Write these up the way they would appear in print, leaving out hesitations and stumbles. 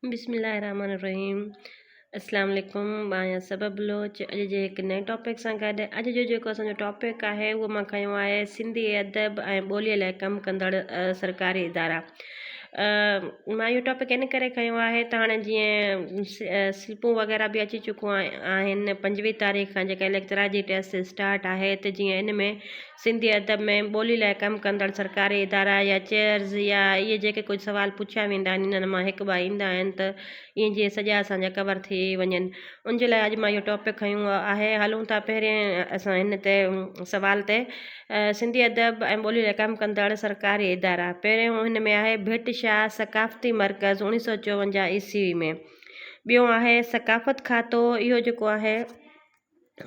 بسم الله الرحمن الرحيم اسلام عليڪم مان آهيان صبا بلوچ اڄ جي هڪ نئين ٽاپڪ سان گڏ اڄ جو جيڪو اسان جو ٽاپڪ آهي اهو مان کنيو آهي سنڌي ادب ۽ ٻوليء لاء ڪم ڪندڙ سرڪاري ادارا مان اهو ٽاپڪ ان ڪري کنيو آهي ته هاڻي جيئن سلپون وغيره به اچي چڪون آهن پنجويهه تاريخ کان جيڪا اليڪٽرا جي ٽيسٽ اسٽارٽ آهي ته جيئن ان ۾ سنڌي ادب ۾ ٻولي لاء ڪم ڪندڙ سرڪاري ادارا يا چيئرز يا اهي جيڪي ڪجهه سوال پڇيا ويندا آهن انهن مان هڪ ٻه ايندا آهن ته ائين جيئن سڄا اسان جا ڪور ٿي وڃن ان جي لاء اڄ مان اهو ٽاپڪ کنيو آهي هلون ٿا پهرين اسان هن تي سوال تي سنڌي ادب ۽ ٻولي لاء ڪم ڪندڙ سرڪاري ادارا پهريون هن ۾ آهي ڀٽ شاهه ثقافتي مرڪز اوڻيهه سو چوونجاهه عيسوي ۾ ٻيو آهي ثقافت کاتو اهو جيڪو آهي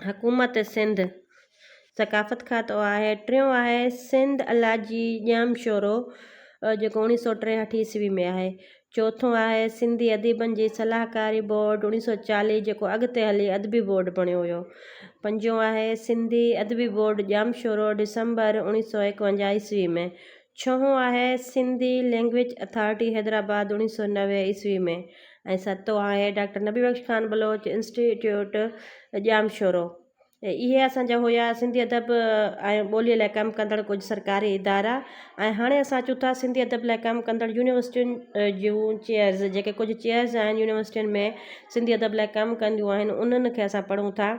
حڪومت سنڌ ثقافت کاتو آهي. ٽيون آهي سنڌ الاجي ڄام شورو جيڪو اوڻيهه سو ٽيهٺ عيسوي ۾ آهي. چوٿون آهي سنڌي اديبن جي صلاحڪاري بورڊ اوڻيهه سو چاليهه جيڪو اڳتي هلي ادبي بورڊ بڻيو هيو. پنجون آهي سنڌي ادبي بورڊ ڄام شورو ڊسمبر اوڻيهه سو ايڪونجاهه عيسوي ۾. ڇهون آهي سنڌي لينگويج اٿارٽي حيدرآباد اوڻيهه سو 90 عيسوي ۾ ۽ ستون آهي ڊاڪٽر نبي بخش خان بلوچ انسٽيٽيوٽ ڄامشورو. اهي اسان جا هيا سنڌي ادب ۽ ٻوليء لاء ڪم ڪندڙ ڪجهه سرڪاري ادارا ۽ هاڻي اسان اچون ٿا سنڌي ادب لاء ڪم ڪندڙ يونيورسٽين جون چيئرز جيڪي ڪجهه چيئرز آهن يونيورسٽين ۾ سنڌي ادب لاء ڪم ڪنديون آهن انهن کي اسان پڙهون ٿا.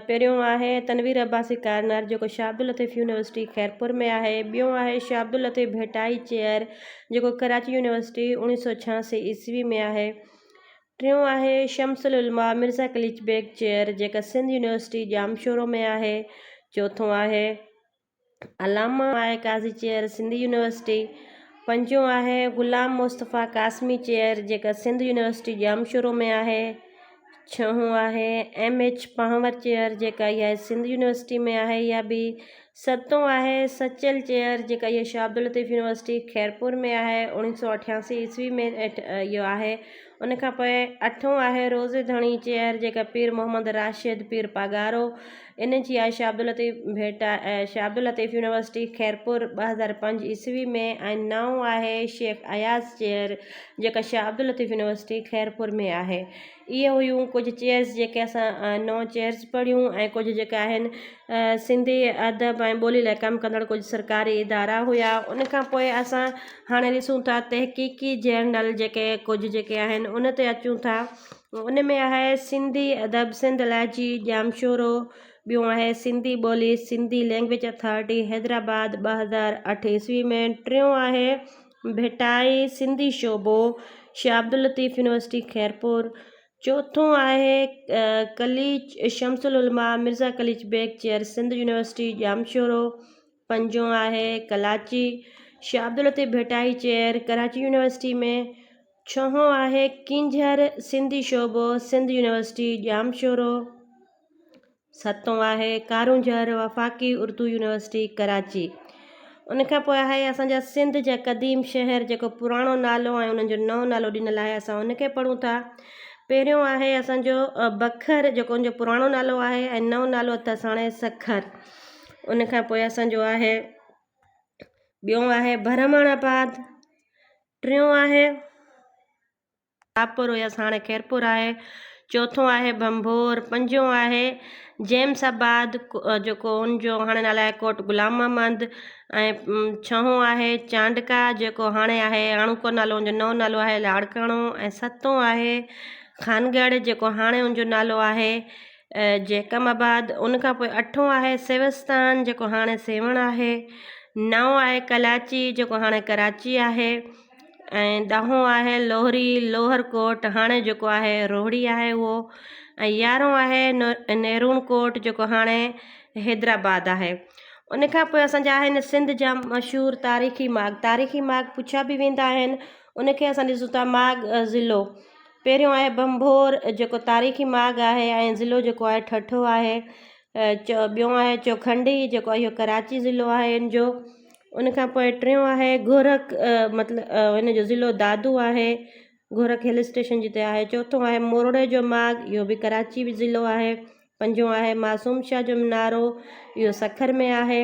پهريون آهي تنوير عباسي ڪارنر جيڪو شاهه عبداللطيف يونيورسٽي خيرپور ۾ آهي. ٻيون آهي شاهه عبداللطيف ڀٽائي چيئر جيڪو ڪراچي يونيورسٽي اوڻيهه سو ڇهاسي عيسوي ۾ آهي. ٽيون آهي شمس العلماء مرزا قليچ بيگ چيئر جيڪا سنڌ يونيورسٽي ڄامشورو ۾ آهي. چوٿون آهي. علامه آء قاضي چيئر سنڌ يونيورسٽي، پنجون آهي غلام مصطفيٰ قاسمي چيئر جيڪا سنڌ يونيورسٽي ڄامشورو ۾ آهي، ڇهون آهي ايم ايڇ پهنور چيئر جيڪا اها سنڌ يونيورسٽي ۾ آهي اها به، ستون آهي سچل چيئر جيڪا اها شاهه عبداللطيف يونيورسٽي خيرپور ۾ آهي اوڻيهه سو اٺياسي عيسوي ۾ اهو آهي ان کان پوء اٺون آهي روضي ڌڻي چيئر جيڪا پير محمد راشد پير پاڳارو ان جي آهي شاهه عبداللطيف ڀيٽا شاهه عبداللطيف يونيورسٽي خيرپور 2005 عيسوي ۾ ۽ نائون آهي شيخ اياز چيئر جيڪا شاهه عبداللطيف يونيورسٽي خيرپور ۾ آهي. اهي هيون ڪجهه چيئرز جيڪي اسان نو چيئرز پڙهيون ۽ ڪجهه جيڪا آهن سنڌي ادب ۽ ٻولي لاء ڪم ڪندڙ ڪجهه سرڪاري ادارا هيا ان کان پوء اسان هاڻي ڏسون ٿا تحقيقي جرنل جيڪي ڪجهه جيڪي آهن ان تي اچون ٿا ان ۾ آهي سنڌي ادب سنڌ الاجي ڄامشورو ٻيو آهي سنڌي ٻولي سنڌي لينگويج اٿارٽي حيدرآباد 2008 عيسوي ۾ ٽيون آهي ڀٽائي سنڌي شعبو شاهه عبداللطيف يونيورسٽي خيرپور چوٿون آهي قليچ شمس العلماء مرزا قليچ بيگ چيئر سنڌ يونيورسٽي ڄامشورو پنجون آهي ڪلاچي شاهه عبداللطيف ڀٽائي چيئر ڪراچي يونيورسٽي ۾ ڇهون آهي ڪينجهر سنڌي شعبو سنڌ يونيورسٽي ڄامشورو ستون آهي ڪارونجهر وفاقي اردو يونيورسٽي ڪراچي ان کان پوء آهي اسان جا سنڌ جا قديم شهر جيڪو پراڻو نالو ۽ انهن جو نئون نالو ڏنل آهي اسان ان کي پڙهون ٿا پهريون آهي اسان جو بکر جيڪو ان جو پراڻو نالو آهي ۽ نئون نالو اٿس هاڻي سکر ان کان پوء اسان جو آهي ٻيو آهي برهمڻ آباد ٽيون آهي شاهپور يا ساڻي خيرپور آهي، چوٿون آهي ڀنڀور، پنجون آهي جيمس آباد جيڪو ان جو هاڻي نالو آهي ڪوٽ غلام محمد ۽ ڇهون آهي چانڊڪا جيڪو هاڻي آهي هاڻوڪو نالو ان جو نئون نالو آهي لاڙڪاڻو ۽ ستون آهي خانڳڙهه جيڪو هاڻي ان جو نالو آهي جيڪب آباد ان کان پوء اٺون آهي سيوستان جيڪو هاڻي سيوهڻ آهي نائون آهي ڪلاچي جيڪو هاڻي ڪراچي آهي ۽ ڏهون آهي لوهري، لوهر ڪوٽ، هاڻي جيڪو آهي روهڙي آهي اهو ۽ يارهون آهي نيرون ڪوٽ جيڪو هاڻي حيدرآباد آهي. ان کان پوء اسان جا آهن سنڌ جا مشهور تاريخي ماڳ، تاريخي ماڳ پڇيا به ويندا آهن ان کي اسان ڏسون ٿا ماڳ ضلعو پهريون آهي ڀنڀور جيڪو تاريخي ماڳ آهي ۽ ضلعو جيڪو آهي ٺٽو آهي ٻيو آهي چوکنڊي جيڪو اهو ڪراچي ضلعو آهي ان جو ان کان پوء ٽيون آهي گورک مطلب ان جو ضلعو دادو آهي گورک هل اسٽيشن جتي آهي چوٿون آهي مورڙي جو ماڳ اهو به ڪراچي به ضلعو آهي پنجون آهي معصوم شاهه جو منارو اهو سکر ۾ آهي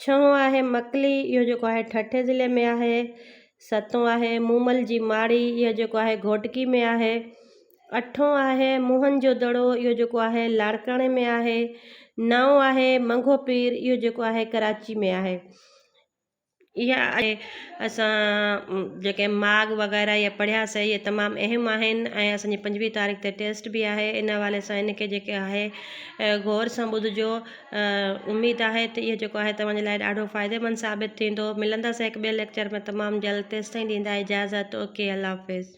ڇهون آهي مڪلي اهو جيڪو آهي ٺٽي ضلعي ۾ آهي. ستون آهي مومل جي ماڙي، اهو جيڪو آهي گهوٽڪي ۾ آهي. اٺون آهي موهن جو دڙو، اهو جيڪو آهي لاڙڪاڻي ۾ آهي. نائون آهي منگهو پير، اهو جيڪو آهي ڪراچي ۾ آهي. اها آهي اسان جيڪي ماڳ وغيره اهي پڙهياسي اهي تمام اهم آهن ۽ اسان جي پنجويهه تاريخ تي ٽيسٽ به آهي ان حوالي سان ان کي جيڪي آهي غور سان ٻڌجو اميد آهي ته اهو جيڪو آهي توهان جي لاء ڏاڍو فائديمند ثابت ٿيندو ملنداسين هڪ ٻئي ليڪچر ۾ تمام جلد تيستائين ڏيندا اجازت اوڪي الله حافظ.